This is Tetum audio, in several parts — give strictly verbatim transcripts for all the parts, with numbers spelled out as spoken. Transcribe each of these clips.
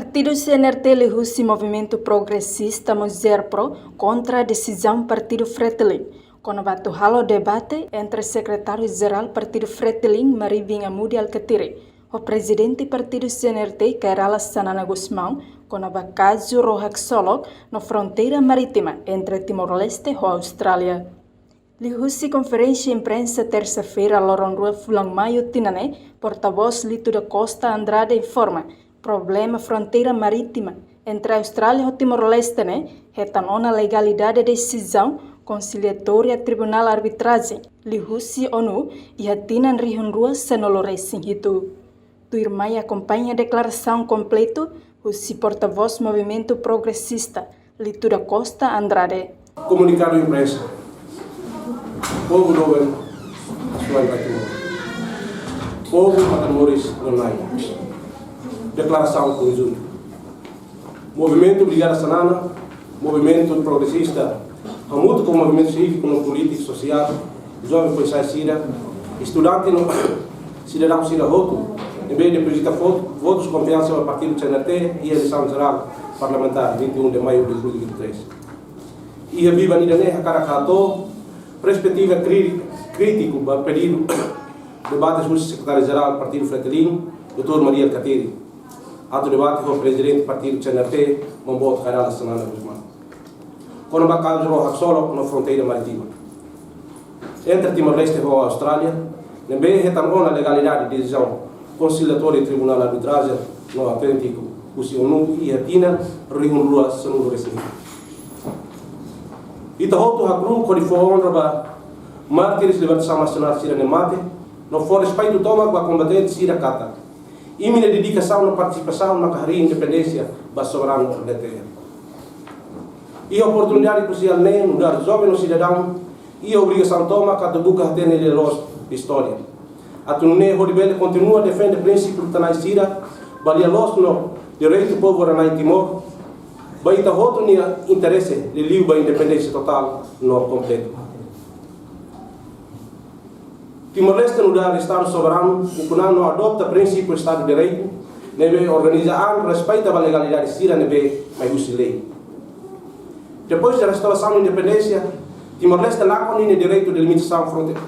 Partidu C N R T liuhusi Movimentu Progresista no GERPRO kontra desizaun Partidu Fretilin kona-ba atu halo debate entre Sekretáriu Jerál Partidu Fretilin, Mari Biin Amudi Alkatiri, ho Prezidente Partidu C N R T, Kay Rala Xanana Gusmão, kona-ba kazu ró haksolok no fronteira marítima entre Timor-Leste ho Austrália. Liuhusi konferénsia imprensa tersa-feira, loron rua fulan maiu tinan ne'e, portavós Lito da Costa Andrade informa, problema fronteira marítima entre Austrália ho Timor-Leste ne'e hetan ona legalidade desizaun konsiliatória Tribunál Arbitrajen liuhusi ONU iha tinan rihun rua sanulu resin hitu. Tuirmai akompaña deklarasaun kompletu husi portavós Movimentu Progresista, Lito da Costa Andrade. Komunikadu imprensa. Povu doben, Austrália, Timor. Povu matan-moris no na'in. Deklarasaun konjuntu. Movimentu Brigada Xanana, Movimentu Progresista, hamutuk ho movimentu sivíku no polítiku sosiál, joven foin-sa'e sira, estudante no sidadaun sira hotu, ne'ebé depozita vo-, votus konfiansa ba Partidu C N R T iha eleisaun jerál parlamentár vinte e um de maio de dois mil e vinte e três. Iha biban ida-ne'e hakarak hato'o perspetiva krí-, krítiku ba pedidu debate husi Sekretáriu Jerál Partidu Fretilin, doutór Mari Alkatiri, atu debate ho Prezidente Partidu C N R T, Maun Boot Kay Rala Xanana Gusmão, kona-ba kazu ró haksolok no fronteira marítima entre Timor-Leste ho Austrália, ne'ebé hetan ona legalidade desizaun konsiliatória Tribunál Arbitrajen no auténtiku husi ONU iha tinan rihun rua sanulu resin hitu. Ita hotu hakru'uk hodi fó onra ba mártires libertasaun nasionál sira-nia mate, no fó respeitu tomak ba kombatente sira katak imi-nia dedikasaun no partisipasaun maka harii independénsia ba soberanu R D T L. Iha oportunidade krusiál ne'e nu'udar joven no sidadaun iha obrigasaun tomak atu buka hatene lia-loos istória, atu nune'e hodi bele kontinua defende prinsípiu luta-na'in sira ba lia-loos no direitu povu ora-na'in Timor, ba ita hotu nia interese, liuliu ba independénsia totál no kompletu. Timor-Leste nu'udar Estadu soberanu ukun an no adota prinsípiu Estadu de Direitu, ne'ebé organiza an respeita ba legalidade sira ne'ebé mai husi lei. Depois de restaurasaun independénsia, Timor-Leste lakon ninia direitu delimitasaun fronte-,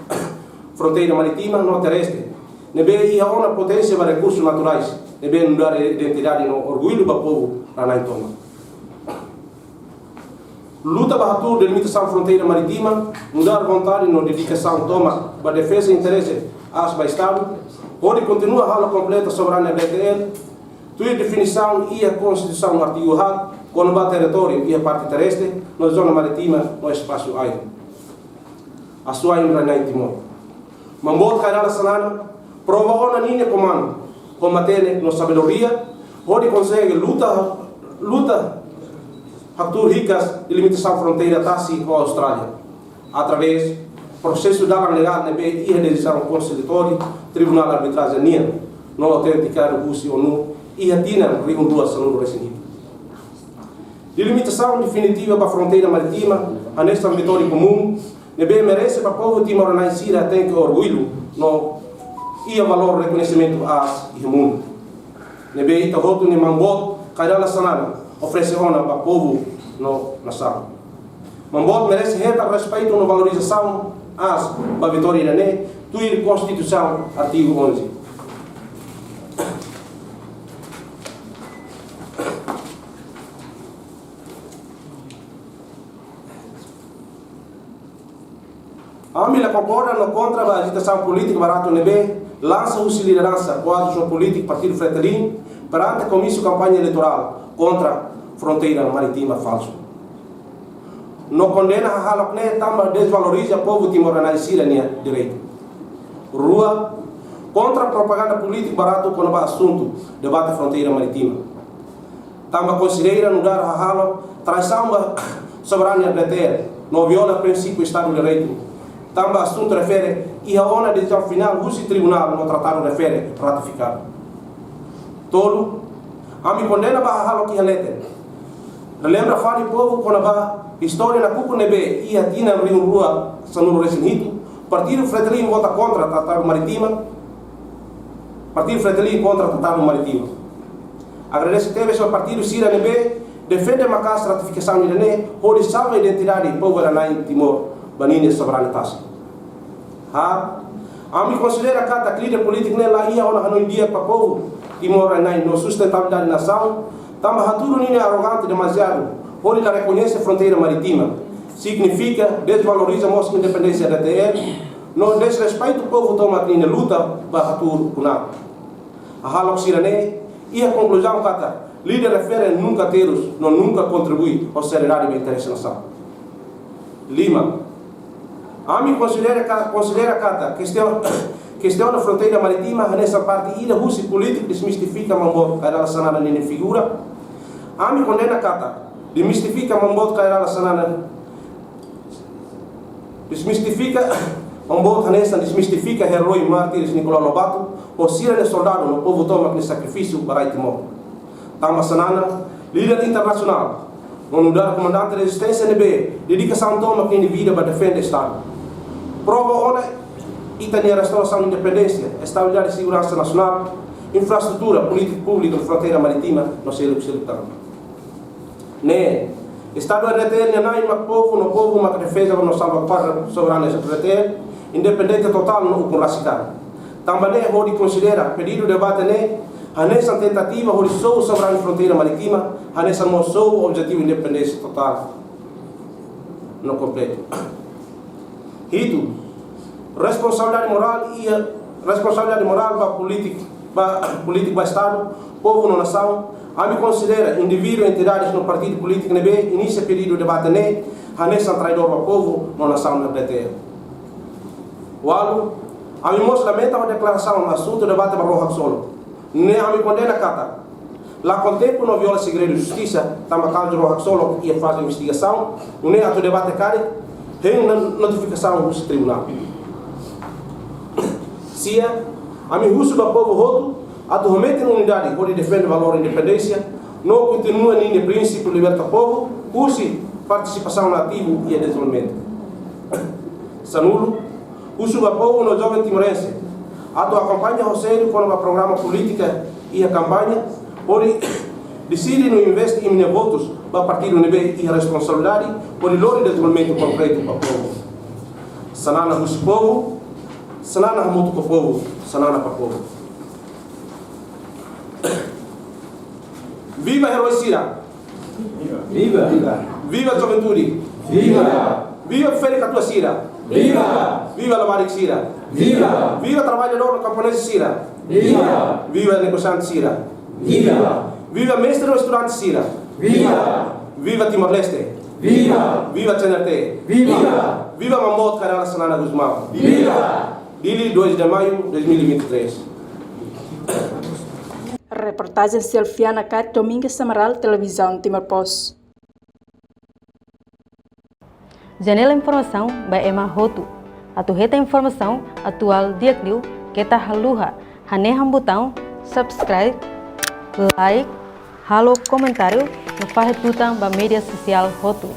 fronteira marítima no terrestre, ne'ebé iha ona poténsia ba rekursus naturais, ne'ebé nu'udar identidade no orgullu ba povu ora-na'in tomak. Luta ba hatuur delimitasaun fronteira marítima nu'udar vontade no dedikasaun tomak ba defeza interese aas ba Estadu, hodi kontinua halo kompleta soberania R D T L, tuir definisaun iha Konstituisaun artigu haat, kona-ba territóriu iha parte terrestre, no zona marítima, no espasu aéreu. Asuwa'in rai-na'in Timor. Maun Boot Kay Rala Xanana prova ona ninia komandu, ho matenek no sabedoria, hodi konsege luta, luta hatuur hikas delimitasaun fronteira tasi ho Austrália, através prosesu dalan legál ne'ebé iha desizaun konsiliatória Tribunál Arbitrajen nian, no autentikadu husi ONU iha tinan rihun rua sanulu resin hitu. Delimitasaun definitiva ba fronteira marítima hanesan vitória komún, ne'ebé merese ba povu Timor ora-na'in sira tenke orgullu no iha valór rekoñesimentu aas iha mundu. Ne'ebé ita hotu nia Maun Boot Kay Rala Xanana oferese ona ba povu no nasaun. Maun Boot merese hetan respeitu no valorizasaun aas ba vitória ida-ne'e, tuir Konstituisaun artigu onze. Ami la konkorda no kontra ba ajitasaun polítika baratu ne'ebé lansa husi lideransa koalisaun polítika Partidu Fretilin perante komísiu kampaña eleitorál kontra fronteira marítima falsu. No kondena hahalok ne'e tanba dezvaloriza povu Timor ora-na'in sira-nia direitu. Rua, kontra propaganda polítika baratu kona-ba asuntu debate fronteira marítima, tanba konsidera nu'udar hahalok traisaun ba soberania R D T L, no viola prinsípiu Estadu de Direitu, tanba asuntu refere iha ona desizaun finál husi tribunál no tratadu refere ratifikadu. Tolu, ami kondena ba hahalok iha leten. Relembra fali povu kona-ba istória nakukun ne'ebé iha tinan rihun rua sanulu resin hitu, Partidu Fretilin vota kontra tratadu marítima, Partidu Fretilin kontra tratadu marítima. Agradese tebes ba partidu sira ne'ebé defende maka'as ratifikasaun ida-ne'e hodi salva identidade povu rai-na'in Timor ba ninia soberania tasi. Haat, ami konsidera katak líder polítiku ne'e la iha ona hanoin di'ak ba povu Timor rai-na'in no sustentabilidade nasaun, tanba hatudu ninia arrogante demasiadu hodi la rekoñese fronteira marítima, signifika desvaloriza mós independénsia D T L no desrespeitu povu tomak ninia luta ba hatuur ukun-an. Hahalok sira-ne'e iha konkluzaun katak líder refere nunka terus no nunka kontribui ho seriedade ba interese nasaun. Lima, ami konsidera ka, konsidera katak kestaun, kestaun fronteira marítima hanesan parte ida husi polítika desmistifika Maun Boot Kay Rala Xanana ninia figura. Ami kondena katak desmistifika Maun Boot Kay Rala Xanana, desmistifika Maun Boot hanesan desmistifika herói mártir Nicolau Lobato ho sira-nia soldadu no povu tomak nia sakrifísiu ba rai Timor. Tanba Xanana, líder internasionál no nu'udar komandante rezisténsia ne'ebé dedikasaun tomak ninia vida ba defende Estadu, prova ona ita-nia restaurasaun independénsia, estabilidade, seguransa nasionál, infraestrutura, polítika públika, fronteira marítima no seluk-seluk tan. Ne'e, Estadu R D T L nia na'in mak povu no povu mak defeza no salvaguarda soberania R D T L, independénsia totál no ukun rasik an. Tanba ne'e hodi konsidera pedidu debate ne'e hanesan tentativa hodi sobu soberania fronteira marítima, hanesan mós sobu objetivu independénsia totál no kompletu. Hitu, responsabilidade morál iha, responsabilidade morál ba polítika, ba polítika, ba Estadu, povu no nasaun. Ami konsidera indivíduu, entidades no partidu polítiku ne'ebé inisia pedidu debate ne'e hanesan traidór ba povu no nasaun R D T L. Ualu, ami mós lamenta ho deklarasaun asuntu debate ba Rua Haksolok. Ne'e ami kondena katak lakon tempu no viola segredu justisa, tanba kazu Rua Haksolok iha faze investigasaun, nune'e atu debate karik hein no-, notifikasaun husi tribunál. Sia, ami husu ba povu hotu atu hametin unidade hodi defende valór independénsia no kontinua ninia prinsípiu liberta povu husi partisipasaun ativu iha dezenvolvimentu. Sanulu, husu ba povu no joven timorense atu akompaña ho sériu kona-ba programa polítika iha kampaña, hodi deside no investe imi-nia votus ba partidu ne'ebé iha responsabilidade hodi lori dezenvolvimentu konkretu ba povu. Xanana husi povu, Xanana hamutuk ho povu, Xanana ba povu. Viva herói sira! Viva! Viva juventude! Viva! Viva ferik-katuas sira! Viva! Viva labarik sira! Viva! Viva traballadór no kamponese sira! Viva! Viva negosiante sira! Viva! Viva mestre no estudante sira! Viva! Viva Timor-Leste! Viva! Viva C N R T! Viva! Viva Maun Boot Kay Rala Xanana Gusmão! Viva! Dili, dois de maio de dois mil e vinte e três. Reportajen Silviana Kat, Domingas Amaral, Televizaun Timor Post. Janela informasaun ba ema hotu. Atu hetan informasaun atuál di'ak liu, keta haluha hanehan butaun subscribe, like, halo komentáriu no fahe tutan ba média sosiál hotu.